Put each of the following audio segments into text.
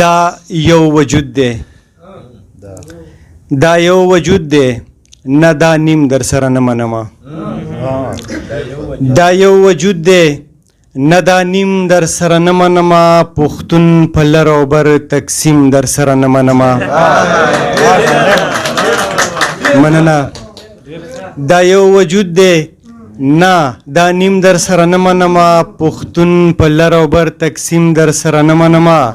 دا یو وجود دی، دا یو وجود دی، نه دا نیم در سره نه منمه. دا یو وجود دی، نه دا نیم در سره نه منمه، پښتون په لر او بر تقسیم در سره نه منمه. مننه. دا یو وجود دی، نه دا نیم در سره نه منمه، پښتون په لر او بر تقسیم در سره نه منمه.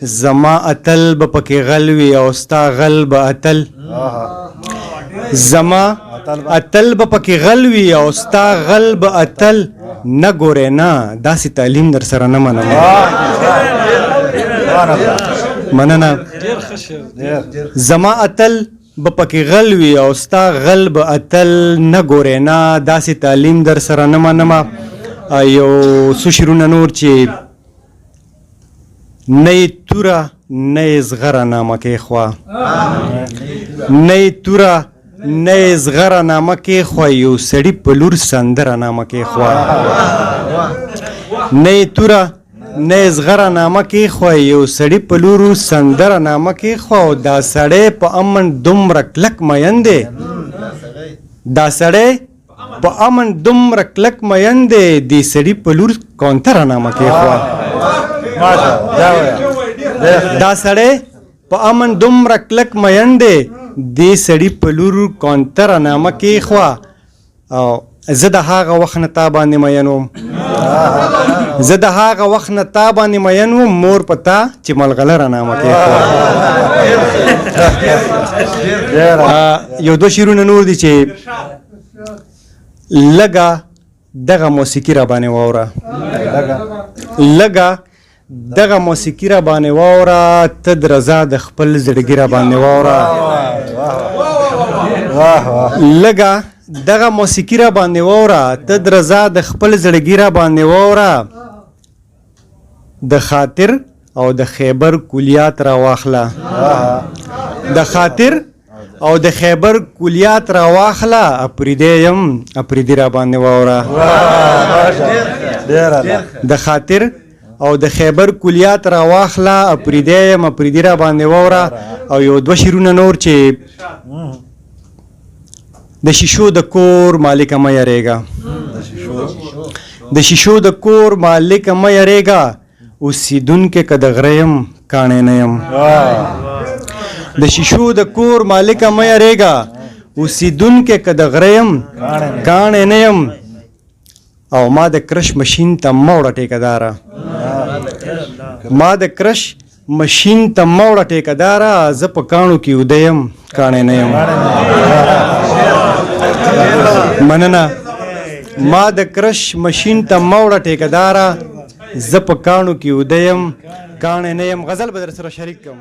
زما اتل به پکې غل وي او ستا غل به اتل، زما اتل به پکې غل وي او ستا غل به اتل، نه ګورې نه داسې تعلیم در سره نه منم. مننه. زما اتل به پکې غل وي او ستا غل به اتل، نه ګورې نه داسې تعلیم در سره نه منم. یو څو شعرونه نور چې نه یې توره نه یې زغره نامه کېښوه، نه یې توره نه یې زغره نامه کېښوه، یو سړي په لور سندره نامه کېښوه. نه یې توره نه یې زغره نامه کېښوه، یو سړي په لور سندره نامه کېښوه. او دا سړی په امن دومره کلک مین دی، دا سړی په امن دومره کلک مین دی، دې سړي په لور کونتره نامه کېښوه. دا سړی په امن دومره کلک مین دی، دې سړي په لور کونتره نامه کېښوه. او زه د هغه وخت نه تا باندې مین وم، زه د هغه وخت نه تا باندې مین وم، مور په تا چې ملغلره نامه کېښوه. یو دوه شعرونه نور دي چې لږه دغه موسیقي را باندې واوره، لږه دغه موسیقي را باندې واوره، ته درزا د خپل زړګي را باندې واوره. لږه دغه موسیقي را باندې واوره، ته درزا د خپل زړګي را باندې واوره. د خاطر او د خیبر کلیات را واخله، د خاطر او د خیبر کلیات را واخله، اپریدی یم اپریدی را باندې واوره. د خاطر او د خیبر کلیات را واخله، اپریدی یم اپریدی را باندې واوره. او یو دوه شعرونه نور چې د شیشو د کور مالکه مه یریږه، د شیشو د کور مالکه مه یریږه، اوسیدونکی که د غره یم کاڼی نه یم. د شیشو د کور مالکه مه یریږه، اوسیدونکی که د غره یم کاڼی نه یم. او ما د کرش مشین ته مه وړه ټیکهداره، ما د کرش مشین ته مه وړه ټیکهداره، زه په کاڼو کې اوده یم کاڼی نه یم. مننه. ما د کرش مشین ته مه وړه ټیکهداره، زه په کاڼو کې اوده یم کاڼی نه یم. غزل به در سره شریک کړم.